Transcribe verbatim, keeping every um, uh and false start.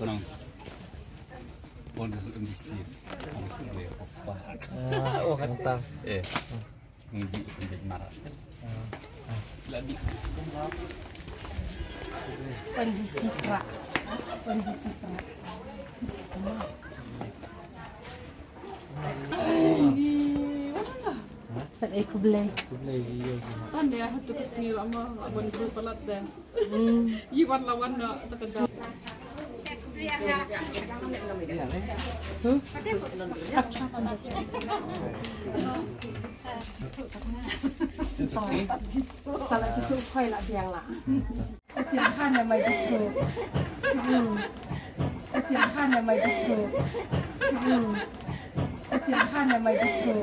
Kunang. Pon di M D C S. Ah, oh, kentang. Eh. Ngi bi, ngi bi marak. Lagi. Kondisi pra. Kondisi pra. Tan eh, khublei. Tan dei, ha tu ka sngi lama, wan bru palat dei. Yi wan la wan na ta ka dap. Kala jitu khoi la biang la. Ka tiang han na mai jitu. Ka tiang han na mai jitu. Ka tiang han na mai jitu.